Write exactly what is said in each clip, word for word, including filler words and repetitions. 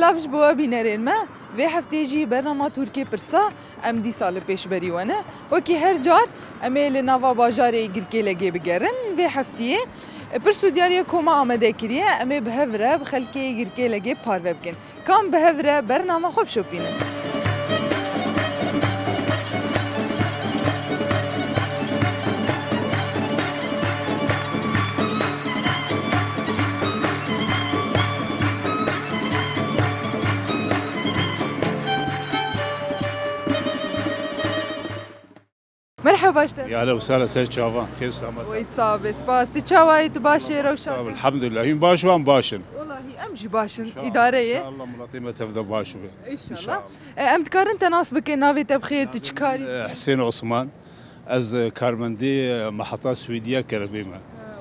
Lav ji bo we bînerên me, vê heftê jî bernama Tirkiyê Pirsa em dîsa li pêşberî we ne. Wekî her car em ê li nava bajarê Girkêlegê bigerin. Vê heftiyê pirs û diyariya koma amade kiriye, em ê bi hev re bi xelkê Girkêlegê parve bikin. Kam bi hev re bernama xwe bişopînin. Merheba ji te. Ya hele û sala ser çavan. Xêr û selamet. Wê sax be, spas. Tu çawa yî, tu baş î, rewşa te? Sağ ol, elhamdülillah. Hûn baş, wan baş in. Welahi em jî baş in. Înşallah, îdare ye. Înşallah miletê me tev de baş be. Înşallah. Înşallah. E, em dikarin te nas bikin, navê te bi xêr, tu çi karî? E, Hüseyin Osman. Ez, e, karmendê, e, meheta Swêdiya kerebê me. Ha,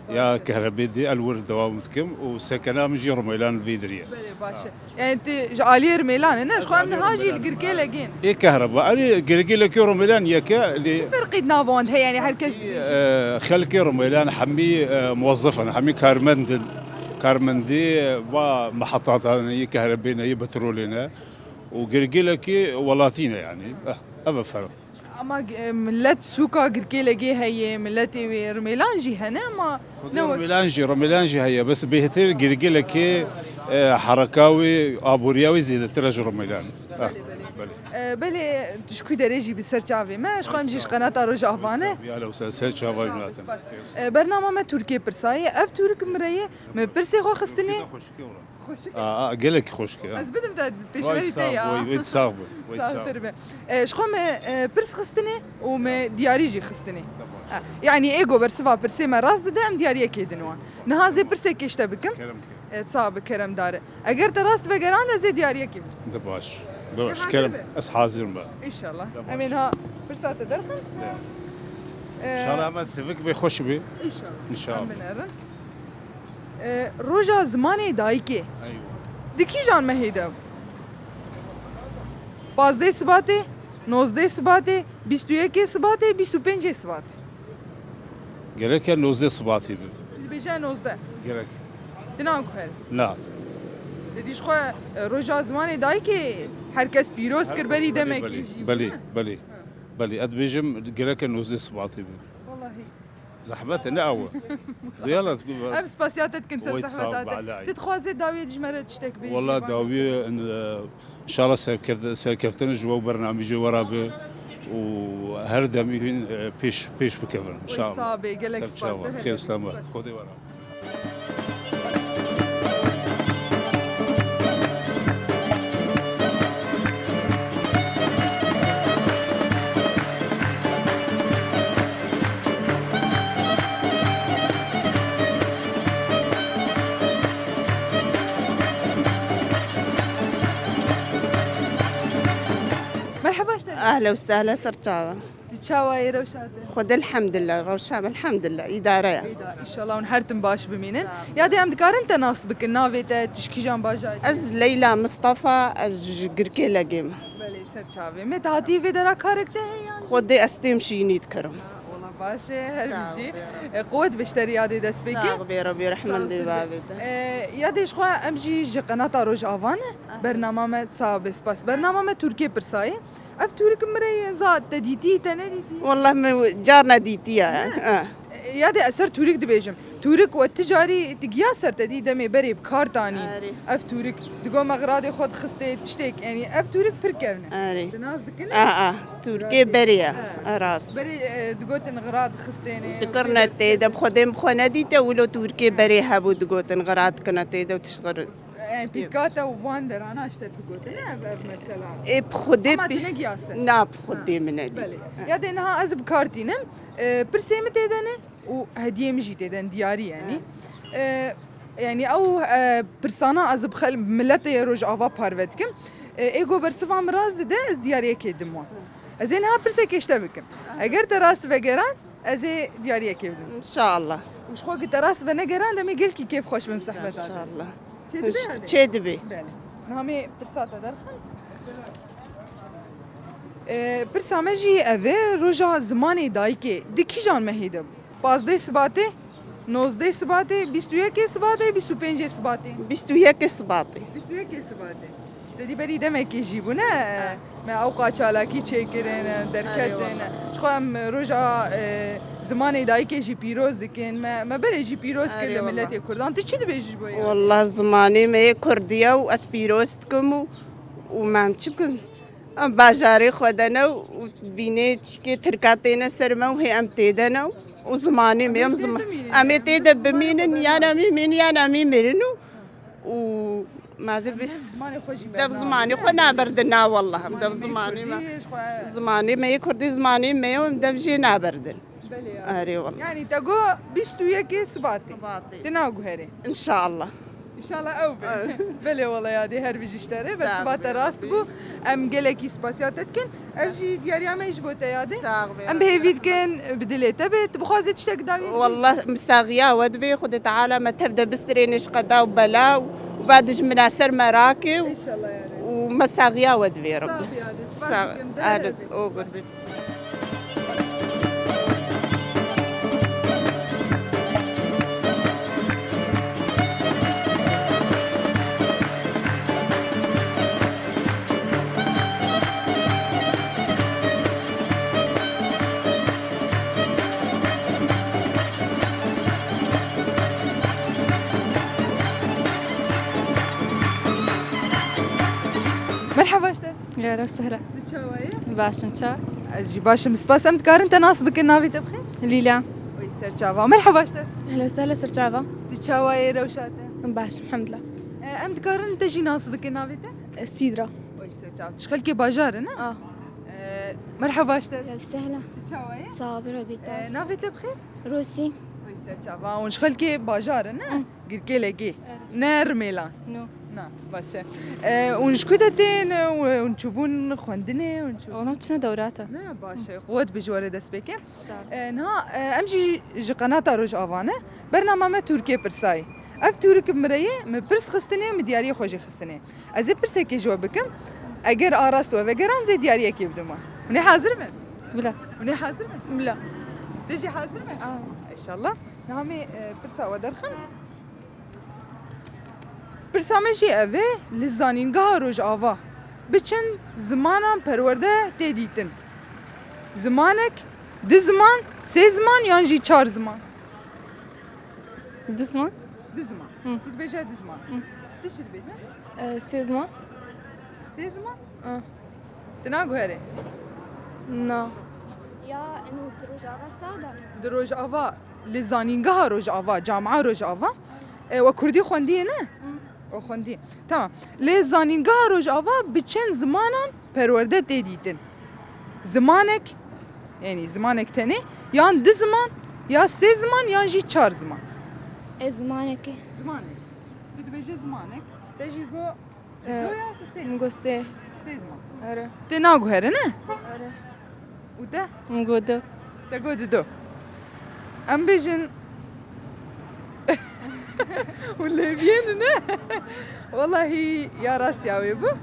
baş e. Ya kerebê dê el wir dewam dikim û sekena min jî Rumêlan vê diriyê. Belê, baş e. Yani tu ji aliyê Rumêlan e, ne? Ji xwe em niha jî li Girkêlegê in. Ê kehreba. Erê, Girkêlekê Rumêlan yek e, lê... Çi ferqî di nav wan de heye, yani her kes dibêje? E, xelkê Rumêlan hemî, e, muwezzif in, hemî karmend in. Karmendê, e, va mehetatan e, yê kehrebê ne, yê petrolê ne. Û Girkêlekê welatî ne yani. Eh, ev e ferq. Ama, e, millet sûka Girkêlegê heye, milletê wê Rumêlan jî hene ama... Xwedê ne wek Rumêlan jî, Rumêlan jî heye, bes bêhtir Girkêlekê, e, hereka wê, aboriya wê zêdetir e ji Rumêlan. Belê, belê. Belê. E, belê, tu ji ku derê jî bi ser çavê me, ji xwe em jî ji qenata Rojava ne. Ya hele û sala ser çava jî hatin. Spas. E, bernama me Tirkiyê Pirsa ye, ev Tirk mi re ye, me pirsê xwe xistinê. Xweşik e. A, a, gelek xweşik e, ha. Ez bidim te pêşberî te ya. Vay, vay, sax bû. Vay, sax bû. Saxtir be. E, ji xwe me, e, pirs xistinê û me diyarî jî xistinê. Tamam. Ha, yani ê go bersiva pirsê me rast dide, em diyariyekê din wan. Niha zê pirsekê ji te bikim. Kerem ke. E, sax bi kerem dare. Eger te rast vegerand, ez ê diyariyekê bikim. De baş. De baş. Kerem. Ez hazir me. Înşallah. Em ê niha pirsa te derxin. Ya. E, înşallah hemen sivik bê, xweş bê. Înşallah. Înşallah. Em binerin. E, roja zimanê dayikê. Eywa. Di kîjan mehê de? Pazdeh Sibatê, nozdeh Sibatê, bîst û yekê Sibatê, bîst û pêncê Sibatê. Gerek e nozdeh Sibatê be. Dibêje nozdeh. Gerek. Dinan ku her. Na. Te dî ji xwe, e, roja zimanê dayikê her kes pîroz kir, berî demekî jî. Belê, belê. Belê, ez dibêjim gerek e nozdeh Sibatê be. Wallahî. Zehmet e, ne ew e. Duyala tu. Em spasiya te dikin ser zehmeta te. Tu dixwazî dawiyê ji me re tiştek bêjî? Wala dawiyê, e, înşallah serkeft-, serkeftin ji we û bernamîjê we re be û her demî hûn, e, pêş, pêş bikevin înşallah. Sax bê, gelek spas. Xêr selamet. Xwedê we re. Merheba ji te. Ehla û sehla, ser çava. Tu çawa yî, rewşa te? Xwedê elhamdulillah, rewşa me elhamdulillah, îdare ye. Îda-, înşallah hûn her tim baş bimînin. Sağ ol. Ya dê em dikarin te nas bikin, navê te, tu ji kîjan bajarî? Ez Leyla Mistefa, ez ji Girkêlegê me. Belê, ser çavê me. Te hatî vê dera karek te heye yan jî? Xwedê ez têm şînî dikirim. Ha, wala baş e, her bijî. Sağ ol. E, quwet be ji te re ya dê dest pê ke. Sağ ol, bê Rebî rehmendê bavê te. E, ya dê ji xwe em jî ji qenata Rojava ne. Bernama me, sax be, spas. Bernama me Tirkiyê Pirsa ye. Ev Tirk mi re ye, za te dîtî, te nedîtî? Wallah min car nedîtiye. Ne? Eh. Ya dê ez ser Tirk dibêjim. Tirk we ti carî ti giya ser te dî demê berê bi kar tanî. Erê. Ev Tirk digo me xiradê xwe dixistê tiştek, yani ev Tirk pir kevn e. Erê. Ti nas dikin? A, a. Tirkê berê ye. Ha. E, rast. Berê, e, digotin xirad dixistêne. Dikirne tê de, bi xwedê bi xwe nedîte, wilo Tirkê berê hebû digotin xirad dikine tê de û tişt xirad. Yani pîka te û van derana ji te digotin, ne ev, ev mesela. Ê, bi Xwedê. Ama tu pî-, negiya ser. Na, bi Xwedê min nedît. Belê. Ha. Ya dê niha ez bi kar tînim. E, pirsê min tê de ne û hediyê min jî tê de ne, diyarî yani. Ha. E, yani ew, e, pirsana ez bi xel-, miletê Rojava parve dikim. E, ê go bersiva min rast dide, ez diyariyekê dim wan. Ha. Ez ê niha pirsekê ji te bikim. Ha. Eger te rast vegeran, Ez ê diyariyekê bidim. Înşallah. Û ji xwe ki te rast venegeran, demê gelkî kêfxweş bim zehmeta te. Înşallah. Çê dibe ya dê? Çê dibe. Belê. Niha me pirsa te derxin. E, pirsa me jî ev e, roja zimanê dayikê di kîjan mehê de bû? Pazdeh Sibatê, nozdeh Sibatê, bîst û yekê Sibatê, bîst û pêncê Sibatê? Bîst û yekê Sibatê. Bîst û yekê Sibatê. Te dî berî demekê jî bû, ne? Me ewqa çalakî çêkirin, derketin. Erê, wala. Ji xwe em roja, e, zimanê dayikê jî pîroz dikin. Me, me berê jî pîroz kir. Erê, li wala. Miletê Kurdan. Tu çi dibêjî ji bo ya? Wala zimanê me yê Kurdî ye û ez pîroz dikim û, û me em çi bikin? Em bajarê xwe de ne û bînê çikê Tirka têne ser me û hê em tê de ne û zimanê me em zima-, em ê tê de bimînin, yan em ê mînin, yan em ê mirin û, û mazir bi-, dev zimanê xwe jî dev zimanê xwe naberdin, na wallah, em dev zimanê me, zimanê me yê Kurdî, zimanê me ye û em dev jê naberdin. Belê ya. Erê wallah. Yani te got bîst û yekê Sibatê. Sibatê. Tu naguherê. İnşallah. İnşallah ew be. Belê wala yadê, her bijî ji te re. Sağ ol, Sibat te rast bû. Em gelekî spasiya te dikin. Ev jî diyariya me ji bo te yadê. Sağ ol. Em bi hêvî dikin, bi dilê te be. Tu bixwazî tiştek dawî? Wallah, misaxiya we divê, Xwedê Teala me tev de bistirêne ji qeda û bela û va dijmina ser me rake û, inşallah yadê, û misaxiya we divê Rebbi. Sağ ol yadê. Spas dikim. Sağ ol. O gurbet. Merhaba ji te. Ehlen we sehlen. Tu çawa yî? Baş im, ça? Ez jî baş im, spas. Em dikarin te nas bikin, navê te bi xêr? Lîla. Wî ser çava. Merhaba ji te. Ehlen we sehlen, ser çava. Tu çawa yî, rewşa te? Baş, elhamdulillah. E, em dikarin te jî nas bikin, navê te? E, Sîdra. Wî ser çava. Tu ji xelkê bajar î, ne? A. E, merhaba ji te. Ehlen we sehlen. Tu çawa yî? Sağ ol, Rabî, e, baş. Navê te bi xêr? Rosî. Wî ser çava. Hûn ji xelkê bajar î, ne? Hı. Girkêlekê. Evet. Ne Rimêlan? No. Na, baş e. E, hûn ji ku de tên? Hûn çûbûn xwendinê? Hûn çû- Oğlum çine dewrata. Ne, baş e. Quwet bi ji we re dest pê ke. Sağ ol. E, niha, e, em jî ji qenata Rojava ne. Bernama me Tûrkê pirsayî. Ev Tûrk bi min re ye, min pirs xistinê, min diyariyê xwe jî xistinê. Ez ê pirsekê ji we bikim. Eger a rast we vegeran, zê diyariyekê bidim we. Hûn ê hazir bin? Bila. Hûn ê hazir bin? Bila. Te jî hazir bin? Aa. Înşallah. Niha me, e, pirsa we derxin. Pirsa me jî ev e, li Zanîngeha Rojava bi çend zimanan perwerde tê dîtin? Zimanek, du ziman, sê ziman yan jî çar ziman? Du ziman. Du ziman. Hı. Tu dibêje du ziman. Hı. Tu çi dibêje? E, sê ziman. Sê ziman? Hı. Tu naguherî? Na. Ya, eno di Rojava sade. Di Rojava, li Zanîngeha Rojava, Camia Rojava. E, we Kurdî xwendiye, ne? Hı. We xwendiye. Tamam. Lê Zanîngeha Rojava bi çend zimanan perwerde tê dîtin? Zimanek, yani zimanek tenê, yan du ziman, ya sê ziman, yan jî çar ziman. E, zimanekê. Zimanek. Tu dibêje zimanek. Te jî got, e, du ya sê? Min got sê. Sê ziman. Erê. Tê naguhere, ne? Erê. Û te? Min got du. Te got du. Em bêjin. Hûn lêviyên ne? Wallahî ya rastiya wê bû.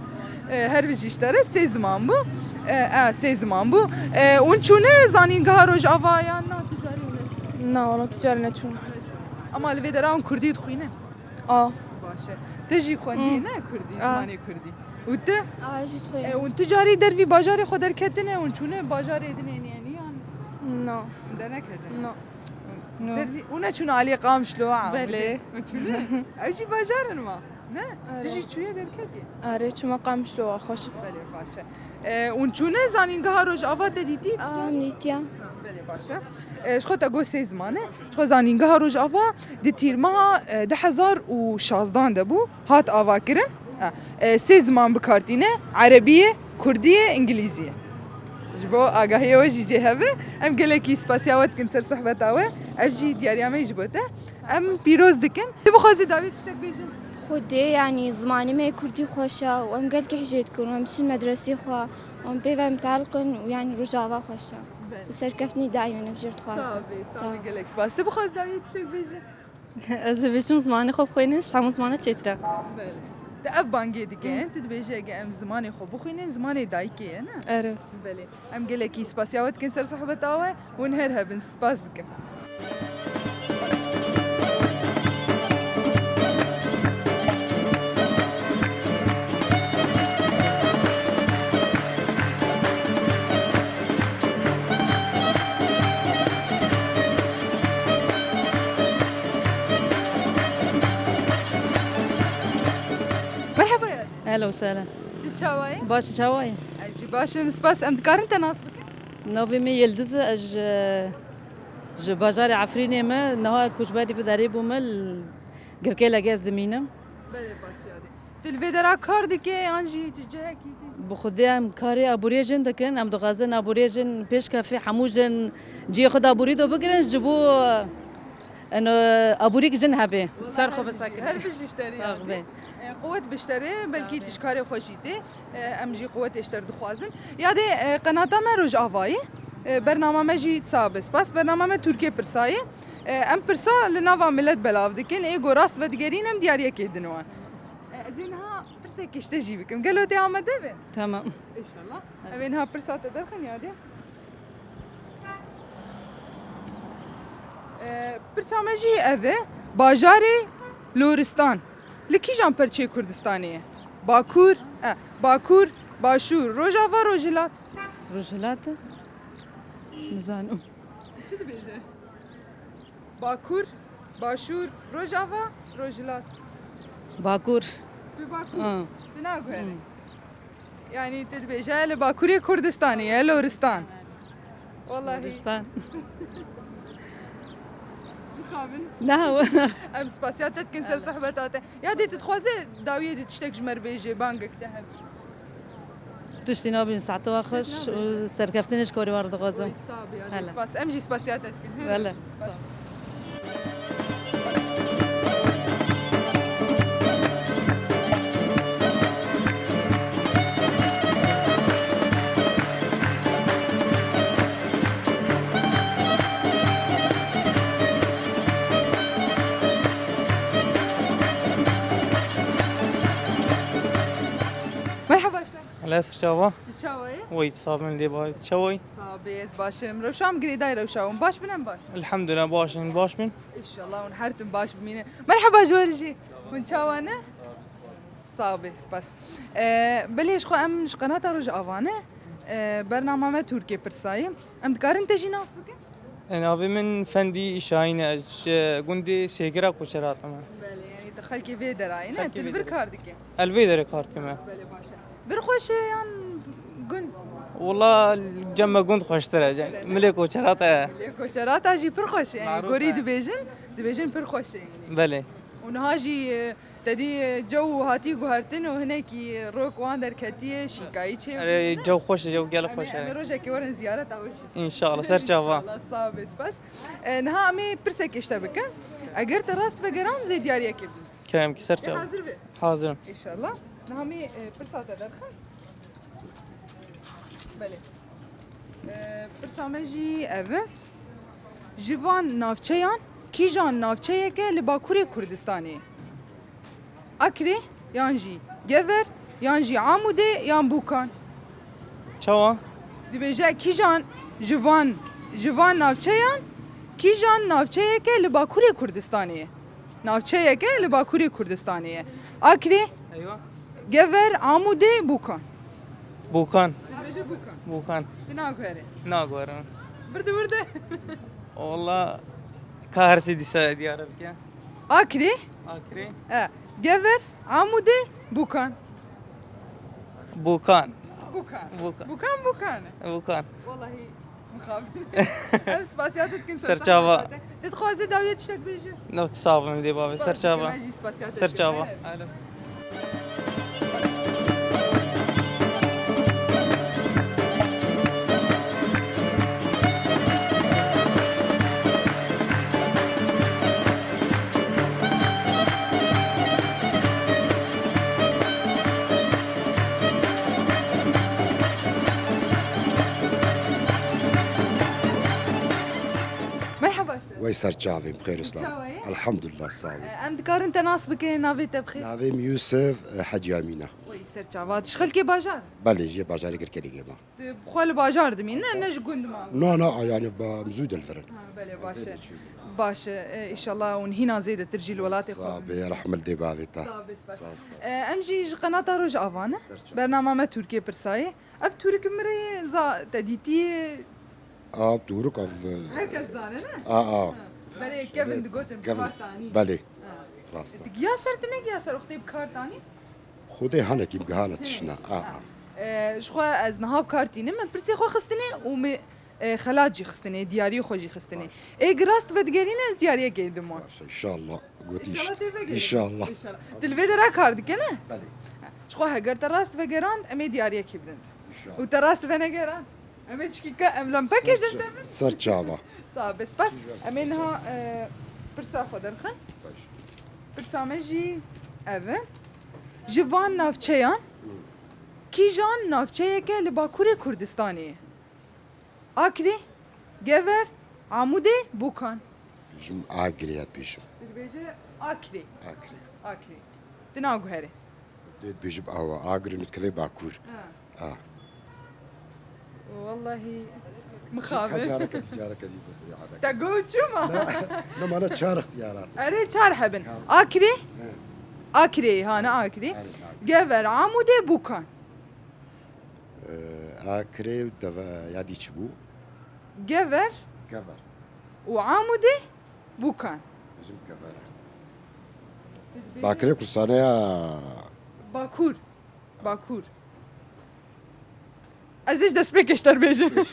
E, her bijî ji te re sê ziman bû. E, e, sê ziman bû. E, hûn çûne Zanîngeha Rojava yan na, tu carî hûn neçûne? Na, wala tu carî neçûne. Neçûne. Ama li vê dera hûn Kurdî dixwîne? A. Baş e. Tu jî xwendiyê, ne, Kurdî, zimanê Kurdî. Û tu? A, ez jî dixwînim. E, hûn tu carî dervî bajarê xwe derketine, hûn çûne bajarê din ên yenî yan? Na. Hûn derneketine? Na. No. Dervî, hûn neçûne alî Qamişlo, a? Belê. Hûn çûne? Ew jî bajar in ma, ne? Erê. Tu jî çûye derketî? Erê, çûme Qamişlo, xweş. Belê, baş e. E, hûn çûne Zanîngeha Rojava te dîtî? A, em dîtiye. Ha, belê, baş e. E, ji xwe te got sê ziman e. Ji xwe Zanîngeha Rojava di tîrmeha, e, du hezar û şazdan de bû, hat avakirin. Ha, e, sê ziman bi kar tîne, Erebî ye, Kurdî ye, Îngilîzî ye. Ji bo agahiyê we jî jê hebe, em gelekî spasiya we dikin ser sohbeta we. Ev jî diyariya me ji bo te. Em pîroz dikin. Tu bixwazî dawî tiştek bêjin? Xwedê, yanî zimanê me yê Kurdî xweş e û em gelkî hicê dikin û em diçin medresê xwe û em pê ve em tealiqin û yanî Rojava xweş e. Belê. Û serkeftinî daîm em jê re dixwazin. Sağ ol, sağ ol. Gelek spas. Tu bixwazî dawî tiştek bêjî? Ez dibêjim zimanê xwe bixwînin, ji hemû zimana çêtir e. Belê. Tu ev bangê dike, tu dibêjî ege em zimanê xwe bixwînin, zimanê dayikê ye, ne? Erê. Belê. Em gelekî spasiya we dikin ser sohbeta we. Hûn her hebin. Spas dikim. Hello, sehlen. Tu çawa yî? Baş, çawa yî? Ez jî baş im, spas. Em dikarin te nas bikin? Navê min Yildiz e, ez ji, ji bajarê Efrînê me. Niha koçberî vê derê bûme, li Girkêlekê ez dimînim. Belê, baş yadê. Tu li vê dera kar dike yan jî tu cihekî dî? Bi xwedê em karê aboriyê jin dikin. Em dixwazin aboriyê jin pêş kefê, hemû jin cihê xwe de aborî do bigirin, ji bo, eno, aborîk jin hebe. Wala ser xwe her bijî, bisekin. Her bijî ji te re. Sax be. E, quwet bi ji te re, belkî tu ji karê xwe jî tê. E, em jî quwetê ji te re dixwazin. Yadê, e, qenata me Rojavayî. E, bernama me jî sabe spas. Bernama me Tirkiyê pirsayî. E, em pirsa li nava milet belav dikin. Ê go rast vedigerîn em diyariyekê din wan. E, ez ê niha pirsek ji te jî bikim. Gelo tê amade be? Tamam. Înşallah. Em ê niha pirsa te derxin yadê. E, pirsa me jî ev e. Bajarê Loristan li kîjan perçeyê Kurdistanê ye? Bakur, e, Bakur, Başûr, Rojava, Rojhilat. Rojhilat? Nizanim. Çi dibêje? Bakur, Başûr, Rojava, Rojhilat. Bakur. Tu Bakur. Ha. Tu naguherî. Hmm. Yani tu dibêje li Bakurê Kurdistanê ye, Loristan. Wallahî. Loristan. Mixabin. Na, wala. Em spasiya te dikin ser sohbeta te. Ya dê tu dixwaze dawiyê de tiştek ji me re bêje, bangek te hebe. Tiştî nabîn, saeta we xweş û serkeftinê ji karê we re dixwazim. Oy, sax bî, hadi, spas. Em jî spasiya te dikin. Wele. Spas. Merhaba işte. Hele ser çava. Tu çawa yî? Wey, tu sabin lê bay. Tu çawa yî? Sax bî, ez baş im. Rewşa min girêdayî rewşa hûn. Baş bin em baş in? Elhamdülillah, baş in, baş bin. Înşallah hûn her tim baş bimînin. Merhaba ji we re jî. Hûn çawa ne? Sax bî, spas. Ee, belê ji xwe em ji qenata Rojava ne. Ee, bernama me Tirkiyê pirsayî. Em dikarin te jî nas bikin? E, navê min Fendî Şahîn e, ji gundê Sêgira koçer hatime. Belê, yani tu xelkê vê derayê ne? Xelkê vê derê. Tu li vir kar dike? Ez li vê derê kar dikime. Belê, baş e. Vir xweş e yan gund? Wala cem me gund xweştir e. Xweştir e, ne? Milê koçerata ye. Milê koçerata jî pir xweş e. Yani gorî dibêjin, dibêjin pir xweş e yani. Belê. Û niha jî, e, te dî, e, cew hatî guhertin û hinekî rok wan derketiye, şîkayî çê. Erê, cew xweş e, cew gelek xweş e. Em ê rojekê werin ziyareta we jî. Înşallah, ser çava. Înşallah, sax bê, spas. E, niha em ê pirsekê ji te bikin. Eger te rast vegeran, zê diyariyekê bidin. Kerem ki, ser çava. Hazir be. Hazir im. Înşallah. Niha em ê, e, pirsa te derxin. Belê. E, pirsa me jî ev e. Ji van navçeyan kîjan navçeyek e li Bakurê Kurdistanê? Akrê yan jî Gever yan jî Amûdê yan Bûkan? Çawa? Dibêje kîjan ji van, ji van navçeyan kîjan navçeyek e li Bakurê Kurdistanê ye? Navçeyek e li Bakurê Kurdistanê ye. Akrê, eywa, Gever, Amûdê, Bûkan. Bûkan. Dibêje Bûkan. Bûkan. Tu naguherî? Naguherim. Birdi wirde. Wala ka her sê dîsa diyar bike. Akrê. Akrê. E, Gever, Amûdê, Bûkan. Bûkan. Bûkan. Bûkan. Bûkan, Bûkan. Bûkan. Wallahî. Mixabin. Em spasiya te dikin. Ser çava. Te dixwaze dawiye tiştek bêje? Ne, tu sax bin dê bavê. Ser çava. Ser çava. Alo. Merhaba işte. Wey ser çavê, bi xêr û silamet. Çawa ye? Elhamdulillah, sağ olun. Em dikarin te nas bikin, navê te bi xêr? Navê min Yusuf, e, Hecî Emîn e. Wey ser çava. Tu ji xelkê bajar? Belê, ji bajarê Girkelîgê me. Tu bi xwe li bajar dimînî, ne, ne ji gund ma? Na, na, yani ba, em zû de li vir in. Ha, belê, baş e. Baş e. E, înşallah hûn hîna zêdetir jî li welatê xwe bimînin. Sax bê, rehmet dê bavê te. Sax bê, spas. Sağ ol, sağ ol. E, em jî ji qenata Rojava ne. Ser çava. Bernama me Tirkiyê pirsayê. Ev Tirk mirê za te dîtiyê? A, Tirk ev, e, her kes zane ne? A, a. Ha. Belê Kevin digotin, Kevin. Bi kar tanî. Belê. Ha. Rast e. Tu giya ser, tu ne giya ser, wextê bi kar tanî? Xwedê hanekî bigihane tiştine. A, a. E, ji xwe ez niha bi kar tînim, min pirsê xwe xistinê û min, e, xelat jî xistinê, diyariyê xwe jî xistinê. Baş. Ê gi rast vedigerîne ez diyariyekê didim wan. Baş, inşallah. Gotî. İnşallah tê vegerî. İnşallah. İnşallah. Tu li vê dera kar dike ne? Belê. Ji xwe heger te rast vegerand, em ê diyariyekê bidin. İnşallah. Û te rast venegerand, em ê çikîka, em lempekê Ser jin ça-, te bin. Ser çava. Sağ be, spas. Em ê niha, e, pirsa xwe derxin. Baş. Pirsa me jî ev e. Ji van navçeyan, Hı. kîjan navçeyeke li Bakurê Kurdistanê ye? Akrê, Gever, Amûdê, Bokan. Jim Agirê ya dibêjim. Dibêje Akrê. Akrê. Akrê. Tu naguherî. Dê dibêjim awa. Agirê nûtkevê Bakur. Ha. Ah. Wallahî mixabin. Ka careke dî, careke dî bes ya. Te got çûma? Na, na, mana çar ixtiyar hat. Erê, çar hebin. Tamam. Akrê. He. Akrê, ha, ne Akrê. Erê, Akrê. Gever, Amûdê, Bokan. Ee, Akrê û deve ya dî çi bû? Gever Gever. û Amûdê, Bokan. Jim Gever e. Bakurê Kurdistanê ya. Bakur. Bakur. Ez ê ji destpêkê ji te re bêjim.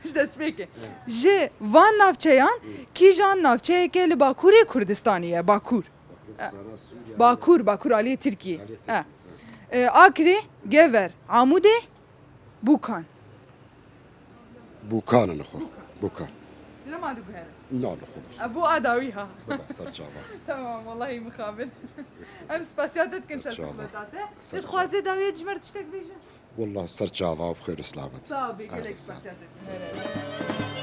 Ji destpêkê. Ji van navçeyan, kîjan navçeyeke li Bakurê Kurdistanê ye? Bakur. Bakur Kurdistana, Sûriye. Bakur, Bakur aliyê Tirkiyê. Aliyê Tirkiyê. Eh. Eh, Akrê, Gever, Amûdê, Bokan. Bokan in xwe. Bokan. Lema diguherin. Na, li xwe. E, bo a dawî ha. Bila, ser çava. Tamam, wallahî mixabin. Em spasiya te dikin ser xizmeta te. Ser çava. Dixwazê dawiyê ji me re tiştek bêjin. Wallah, ser çava û bi xêr û selamet. Sağ ol, gelek spasiya te dikin.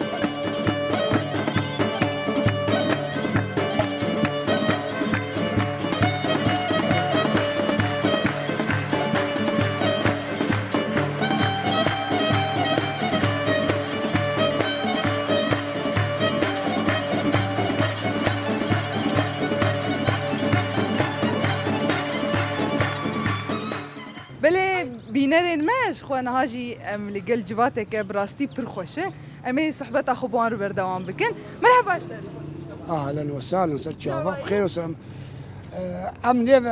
Belê bînerên me, ji xwe niha jî em li gel civateke bi rastî pir xweş e. Em ê sohbeta xwe bi wan re berdewam bikin. Merheba ji te re. Ahlen we sahlen, ser çava, bi xêr û selam. Em nêve,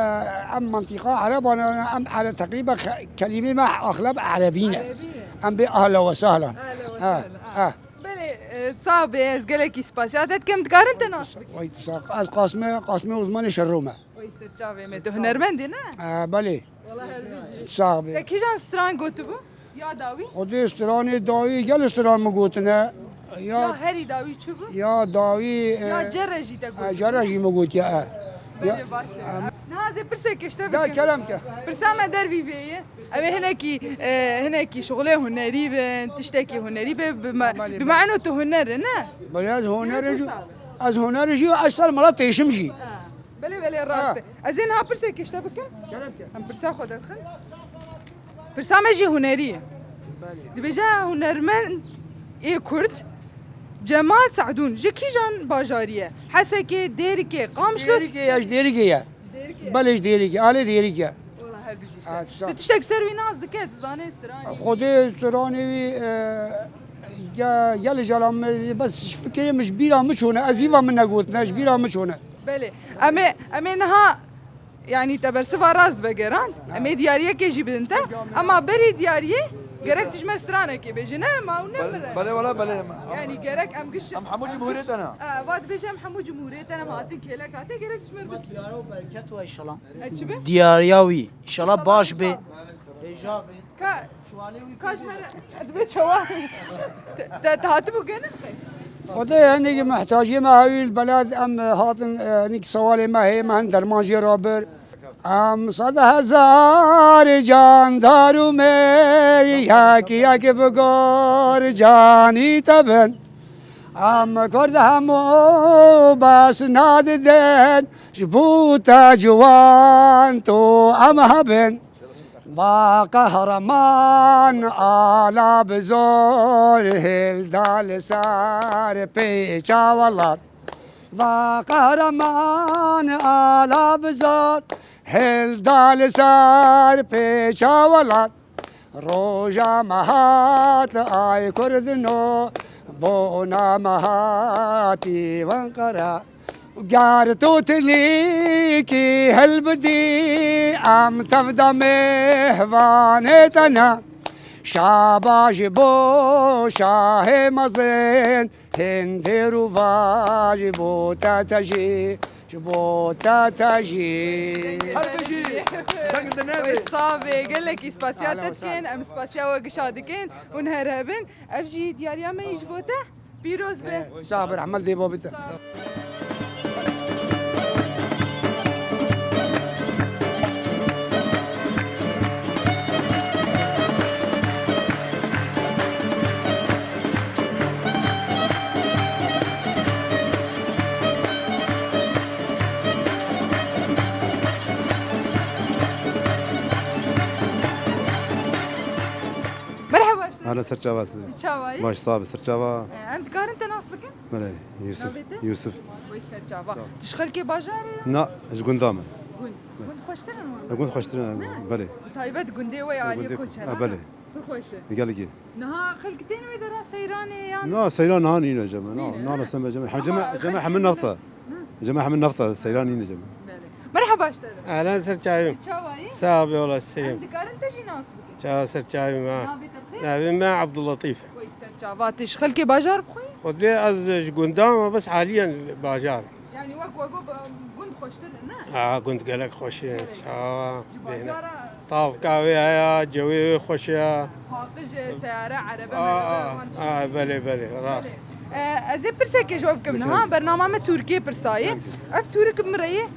em mantîqa Ereban, em ere-, teqrîben xe-, kelîmê me axleb erebî ne. Erebî ne. Em bê ahlen we sahlen. Ahlen we sahlen, ah. Belê, e, sax bê, ez gelekî spasiya te dikim, dikarin te nas bikin? Vay, tu sax. Ez Qasmê, Qasmê Uzmanê Şerro me. Vay, ser çavê me, tu hunermendî ne? E, belê. Wala her bijî. Sax bê. Te kîjan stran gotibû? Ya dawî? Xwedê stranê dawî, gel stran min gotine. Ya Ya herî dawî çi bû? Ya dawî, e, Ya cere jî te e, gotiye. Cere jî min gotiye, e. Belê, baş e. Niha ez ê pirsekê ji te bikim. Ya kerem ke. Pirsa me dervî vê ye. Ew ê hinekî, e, hinekî şixulê hunerî bin, tiştekî hunerî be, bi me-, Belê, bi belê. Meno tu huner e, ne? Belê, ez huner Yine jî, pirsa. Ez huner jî, ez ser mala têşim jî. Ha. Belê, belê, rast e. Ha. Ez ê niha pirsekê ji te bikim. Kerem ke. Em pirsa xwe derxin. Pirsa me jî hunerî ye. Belê. Dibêje hunermend ê Kurd Cemal Se'dûn ji kîjan bajarî ye? Hesekê, Dêrikê, Qamişlo? Dêrikê ye, ji Dêrikê ye. Ji Dêrikê? Belê, ji Dêrikê. Alê Dêrikê ye. Wala her bijî işte. Ha, sağ ol. Tu tiştek ser wî nas dike, tu zanê stranê. Xwedê stranê wî, e, ge-, gelê jala min, bes fikirê min ji bîra min çûne, ez wî va min negotine, ji bîra min çûne. Belê. Em ê, em ê niha, yanî te bersiva rast vegerand. Ha. Em ê diyariyekê jî bidin te. Ema berî diyariyê gerek tu ji me stranekê bêjî. Ne, ma hûn ne Belê, min re. Belê, wala belê. Yanî gerek em giş-, Em hemû em cumhuriyet giş-, ana. Ha, va dibêje em hemû cumhuriyet ana, ma hatin kêlek hate, gerek tu ji me re bistînin. Diyare û bereket we inşallah. E, çi be? Diyariya wî. İnşallah baş be. Hêja be. Ka-, Çuvalê wî ka ji me re, dibê çawa? Te, te, te hatibû gene? Xwedê hinekî muhtaciyê me hewî li beled em hatin, e, hinekî sewalê me heye, me hin derman jê rabir. Em sed hezar candar û mêr yek yek bi gor canî te bin. Em Kurd hemû bes nadidin, ji bo te ciwan tu em hebin. Va qehreman ala bi zor hilda li ser pêça welat. Va qehreman ala bi zor hilda li ser pêça welat. Roja me hat ay kurdino, bona me hatî Enqera. Ger tu tilî Ki helbidî em tevda mêhvanê te ne. Şaba ji bo şahê mezin, hindê rûva ji bo te te jî, ji bo te te jî. Her bijî, deng di nebe. Wê sax bê, gelekî spasiya te dikin, em spasiya we gişa dikin û her hebin. Ev jî diyariya me yî ji bo te. Pîroz be. Sax be, rehmet dê babî te. Merhaba. Hala ser çava siz. Tu çava yî? Baş, sax be, ser çava. Ee, em dikarin te nas bikin? Belê, Yusuf. Navê te? Yusuf. Wê ser çava. Sağ ol. Tu ji xelkê bajarê yî? Na, ji gunda me. Gund. Gund xweştir in wele? Gund xweştir in, belê. Taybet gundê we aliyê Koçera. Belê. Pir xweş e. Gelekî. Niha xelk tên wê dera seyranê yan? Na, seyran niha nîne cem. Na, nîne, na, ha? Nasıl cem? Ha, cem, cem hemin nafta. Cem hemin nafta, seyran nîne cem. Belê. Merhaba işte. Ahlan ser çavim. Çava yî? Sağ ol, yola seyim. Em dikarin te jî nas bikin? Çava ser çavim ha. Navê te bi xêr? Navê me Abdullatîf. Wê ser çava, tu ji xelkê bajar bixwî? Xwedê ez ji gunda me, bes haliyen bajar. Yani wek we got, gund xweştir e, ne? Ha, gund gelek xweş e. Gelek. Çawa. Ji bêhne. Bajara. Tavka wê heye, cewê wê xweş e. Paqij e, seyare, erebe, merebe, wan tişt. A, belê, belê, rast. Belê. E, ez ê pirsekê ji we bikim niha. Bernama me Tûrkiyê pirsayê. Ev Tûrik min re yê.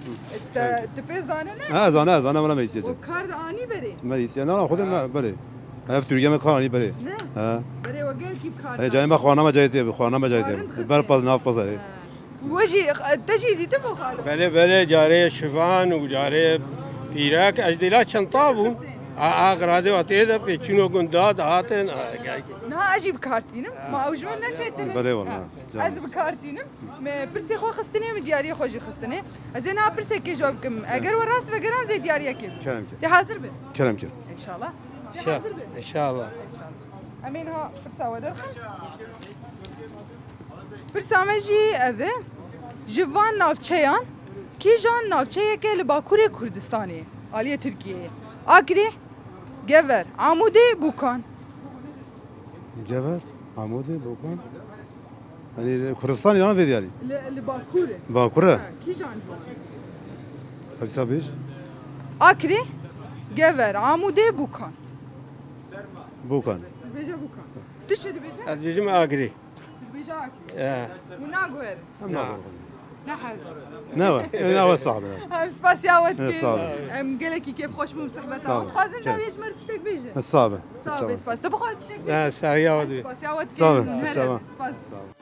Te, tu pê zane ne? Ha, zane, zane, bana me yetiye. O kar de anî berê. Me yetiye. Na, na, xwedê me, belê. Ev Tûrkiye me kar anî berê. Ne? Ha. Berê we gelkî bi kar. He, cayê me xwana me cayê tê, xwana me cayê tê. Ber paz, nav pazarê. We jî, te jî dîtibû xalo? Belê, belê, carê şivan û carê pîrek, ez dêla çenta bûm. A, a, giradê wa tê de pê çûno gunda dihatin, a, gel-, Niha ez jî bi kar tînim. Ma ew ji min neçêtir in? Belê wala. Ha. Ez bi kar tînim. Me pirsê xwe xistinê, me diyariyê xwe jî xistinê. Ez ê niha pirsekê ji we bikim. Eger we rast vegeran zê diyariyekê. Kerem ke. Tê hazir be? Kerem ke. Înşallah. Tê hazir be? Înşallah. Înşallah. Em ê niha pirsa we derxin. Pirsa me jî ev e. Ji van navçeyan, kîjan navçeyeke li Bakurê Kurdistanê, aliyê Tirkiyeyê? Akrê, Gever, Amûdê, Bûkan. Gever, Amûdê, Bûkan. Yanî li Kurdistanê yan vê diyarî? Li, li Bakur e. Bakur e? Ha, kîjan ji wan? Hadi sen bêj. Akrê, Gever, Amûdê, Bûkan. Bûkan. Dibêje Bûkan. Tu çi dibêje? Ez dibêjim Akrê. Dibêje Akrê. Ya. Hûn naguherin. Em naguherin. Ne her. Ne we? Ne we sax be. Em spasiya we dikin. Sax be. Em gelekî kêfxweş bûn bi sehbeta we. Dixwazin dawiyê ji me re tiştek bêjin. Sax be. Sax be, spas. Tu bixwazî tiştek bêjî? Ne, saxiya we dibê. Spasiya we dikin. Sax be. Her sax be. Spas. Sax be.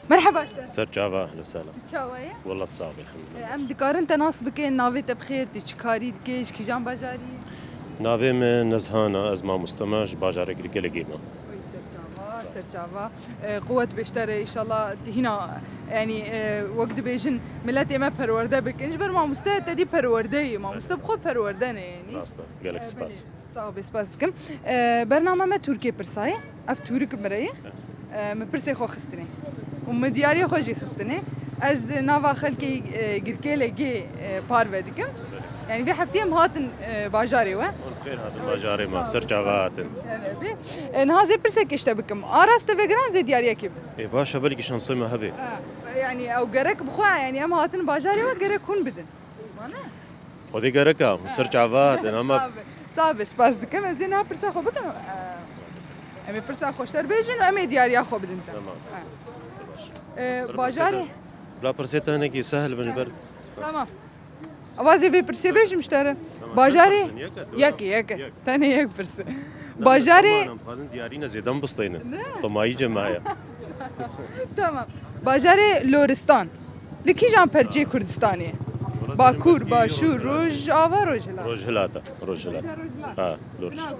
Merhaba işte. Ser çava, ehlen sehlen. Tu çawa ye? Wellah, sax be, elhamdülillah. E, em dikarin te nas bikin, navê te bi xêr, tu çi karî dikê, ji kîjan bajarî? Navê min Nezhan e, ez mamoste me, ji bajarê Girkelekê me. Oy, ser çava, ser çava. E, quwet bêşter e, înşallah hîna, yanî, e, wek dibêjin, miletê me perwerde bikin. Ji ber mamoste te dî perwerde ye, mamoste bi xwe perwerde ne, yanî. Rast e, gelek spas. E, belê. Sax be, spas dikim. E, bernama me Tûrkê pirsayê. Ev Tûrik min re ye. E, min pirsê xwe xistinê. Û min diyariyê xwe jî xistinê. Ez nava xelkê, e, Girkêlekê, e, parve dikim. Yani vê heftê em hatin, e, bajarê we. Hûn xêr hatin bajarê me, ser çava hatin. E, niha zê pirsekê ji te bikim. A rast e vegeran zê diyariyekê bi. E, baş e, belkî şansê me hebe. Ha, yani ew gerek bi xwe, yani em hatin bajarê we gerek hûn bidin. Xwedê gerek e, ser çava hatin, ama... Sax be. Sax be, spas dikim. Ez ê niha pirsa xwe bikim. Em ê pirsa xweştir bêjin û em ê diyariya xwe bidin te. Tamam. Ha. Ee, bajarê... Bila pirsê te hinekî sehil bin ji ber... Tamam. Ava zê vê pirsê bêjim ji te re. Tamam, bajarê... Yek e, yek e. Tenê yek pirsê. Bajarê... Em dixwazin diyarî ne zêde bisteynin. Ne? Timayî cemaye. Tamam. Bajarê Loristan. Li kîjan perçeyê Kurdistanê? Bakur, Başûr, Rojava, Rojhilat? Rojhilat e, Rojhilat. Rojhilat. Ha, Loristan.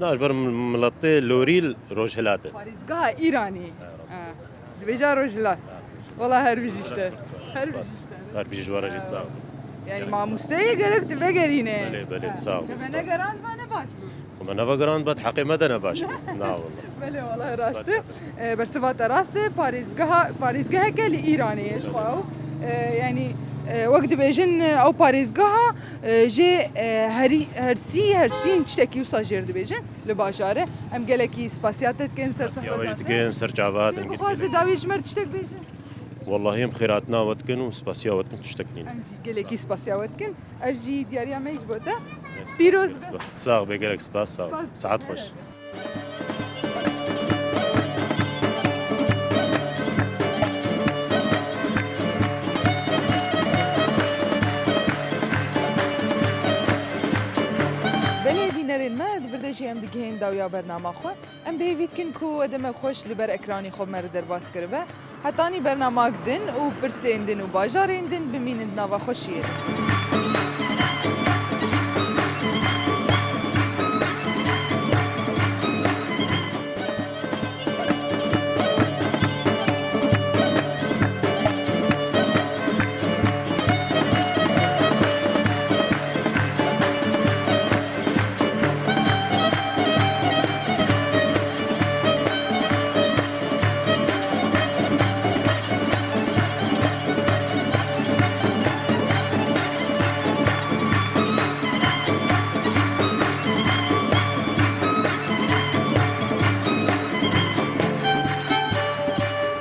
Na, ji ber miletê lorî li rojhilat e. Parêzgeha Îranê. Dibêja rojhilat. Wala her bijî ji te. Her bijî ji te. Her bijî ji we re jî, sağ ol. Yani mamosteyê gerek tu vegerîne. Belê, belê, sağ ol. Me negerand, me ne baş bû. Me nevegerand, be di heqê me de ne baş bû. Na, wala. Belê, wala rast e. E, bersiva te rast e. Parêzgeha, parêzgeheke li Îranê ye ji xwe ew. E, yani, e, wek dibêjin, e, ew parêzgeha, e, jê, e, herî, hersî, hersîn tiştekî wisa jêr dibêjin li bajarê. Em gelekî spasiya te dikin ser Spasiya we jî dikin ser çava hatin. Bixwaze dawî ji me re tiştek bêje. Wallahî em xêratina we dikin û spasiya we dikin, tiştek nîne. Em jî gelekî spasiya we dikin. Ev jî diyariya me ji bo te. Pîroz be. Sax be, gelek spas, sağ ol. Saet xweş. Belê bînerên me, di vir de jî em digihên dawiya bernama xwe. Em bi hêvî dikin ku we deme xweş li ber ekranî xwe me re derbas kiribe. Hetanî bernamak din û pirsên din û bajarên din bimînin di nava xweşiyê de.